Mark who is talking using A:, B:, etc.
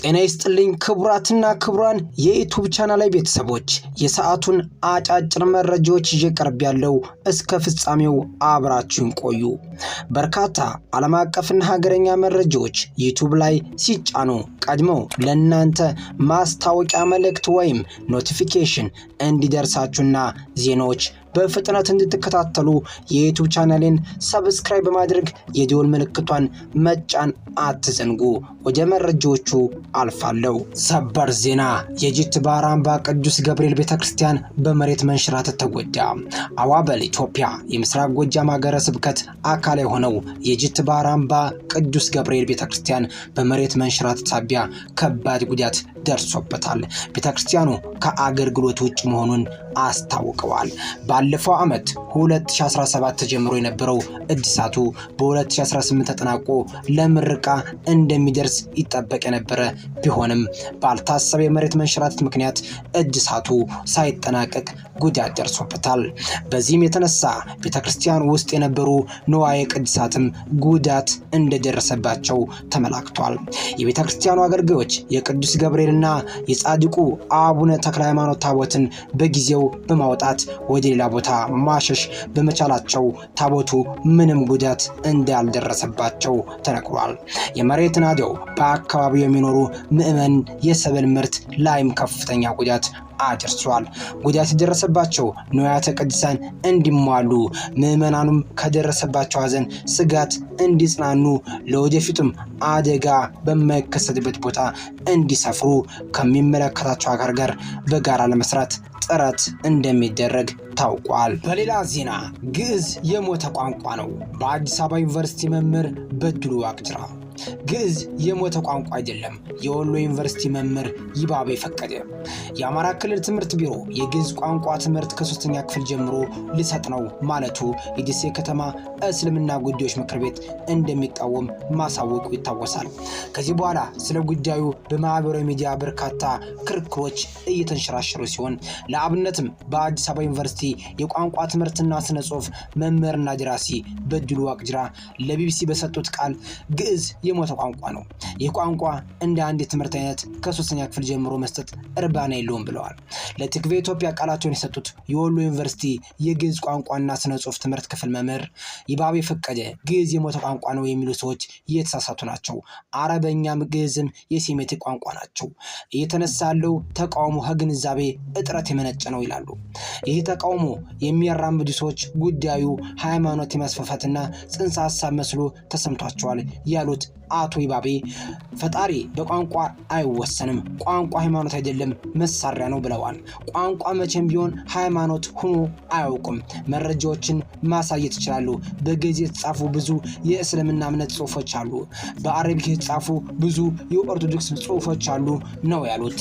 A: ጤና ይስጥልኝ ክቡራትና ክቡራን የ YouTube channel ላይ ቤተሰቦች፣ የሰዓቱን አጫጭር መረጃዎች ይዤ ቀርቤያለሁ። እስከ ፍጻሜው አብራችሁን ቆዩ። በርካታ ዓለም አቀፍና ሀገረኛ መረጃዎች YouTube ላይ ሲጫኑ ቀድሞ ለእናንተ ማስታወቂያ መልእክት ወይም notification እንዲደርሳችሁና ዜናዎች በፍጥነት እንድትከታተሉ የ YouTube ቻናሌን subscribe በማድረግ የደወል ምልክቷን መጫን አትዘንጉ። ወደ መረጃዎቹ አልፋለሁ። ሰበር ዜና፣ የጅት ባህር አምባ ቅዱስ ገብርኤል ቤተ ክርስቲያን በመሬት መንሸራተት ተጎዳ። አዋበል ኢትዮጵያ የምስራቅ ጎጃም ሀገረ ስብከት አካል የሆነው የጅት ባህር አምባ ቅዱስ ገብርኤል ቤተ ክርስቲያን በመሬት መንሸራተት ሳቢያ ከባድ ጉዳት ደርሶበታል። ቤተ ክርስቲያኑ ከአገልግሎት ውጭ መሆኑን አስታውቀዋል። ባለፈው ዓመት 2017 ተጀምሮ የነበረው እድሳቱ በ2018 ተጠናቆ ለምረቃ እንደሚደርስ ይጠበቅ የነበረ ቢሆንም ባልታሰበ የመሬት መንሸራተት ምክንያት እድሳቱ ሳይጠናቀቅ ጉዳት ደርሶበታል። በዚህም የተነሳ ቤተክርስቲያን ውስጥ የነበሩ ንዋየ ቅድሳትም ጉዳት እንደደረሰባቸው ተመላክቷል። የቤተክርስቲያኑ አገልጋዮች የቅዱስ ገብርኤልና የጻድቁ አቡነ ተክለ ሃይማኖት ታቦትን በጊዜው በማውጣት ወደ ሌላ ቦታ ማሸሽ በመቻላቸው ታቦቱ ምንም ጉዳት እንዳልደረሰባቸው ተነግሯል። የመሬት ናዳው በአካባቢው የሚኖሩ ምዕመን የሰብል ምርት ላይም ከፍተኛ ጉዳት አድርሷል። ጉዳት የደረሰባቸው ንዋያተ ቅድሳን እንዲሟሉ፣ ምዕመናኑም ከደረሰባቸው ሐዘን ስጋት እንዲጽናኑ፣ ለወደፊቱም አደጋ በማይከሰትበት ቦታ እንዲሰፍሩ ከሚመለከታቸው አካል ጋር በጋራ ለመስራት ጥረት እንደሚደረግ ታውቋል። በሌላ ዜና፣ ግዕዝ የሞተ ቋንቋ ነው። በአዲስ አበባ ዩኒቨርሲቲ መምህር በድሉ ዋቅጅራ። ግዕዝ የሞተ ቋንቋ አይደለም። የወሎ ዩኒቨርሲቲ መምህር ይባቤ ፈቀደ። የአማራ ክልል ትምህርት ቢሮ የግዕዝ ቋንቋ ትምህርት ከሶስተኛ ክፍል ጀምሮ ሊሰጥ ነው ማለቱ የደሴ ከተማ እስልምና ጉዳዮች ምክር ቤት እንደሚቃወም ማሳወቁ ይታወሳል። ከዚህ በኋላ ስለ ጉዳዩ በማህበራዊ ሚዲያ በርካታ ክርክሮች እየተንሸራሸሩ ሲሆን፣ ለአብነትም በአዲስ አበባ ዩኒቨርሲቲ የቋንቋ ትምህርትና ስነ ጽሁፍ መምህርና ደራሲ በድሉ ዋቅጅራ ለቢቢሲ በሰጡት ቃል ግዕዝ የሞተ ቋንቋ ነው። ይህ ቋንቋ እንደ አንድ የትምህርት አይነት ከሶስተኛ ክፍል ጀምሮ መስጠት እርባና የለውም ብለዋል። ለቲክቫህ ኢትዮጵያ ቃላቸውን የሰጡት የወሎ ዩኒቨርሲቲ የግዕዝ ቋንቋና ስነ ጽሁፍ ትምህርት ክፍል መምህር ይባቤ ፈቀደ ግዕዝ የሞተ ቋንቋ ነው የሚሉ ሰዎች እየተሳሳቱ ናቸው። አረበኛም ግዕዝም የሴሜቲክ ቋንቋ ናቸው። እየተነሳ ያለው ተቃውሞ ከግንዛቤ እጥረት የመነጨ ነው ይላሉ። ይህ ተቃውሞ የሚያራምዱ ሰዎች ጉዳዩ ሃይማኖት የማስፋፋትና ጽንሰ ሀሳብ መስሎ ተሰምቷቸዋል ያሉት አቶ ይባቤ ፈጣሪ በቋንቋ አይወሰንም፣ ቋንቋ ሃይማኖት አይደለም፣ መሳሪያ ነው ብለዋል። ቋንቋ መቼም ቢሆን ሃይማኖት ሆኖ አያውቅም። መረጃዎችን ማሳየት ይችላሉ። በግዕዝ የተጻፉ ብዙ የእስልምና እምነት ጽሁፎች አሉ። በ Arabic የተጻፉ ብዙ የኦርቶዶክስ ጽሁፎች አሉ ነው ያሉት።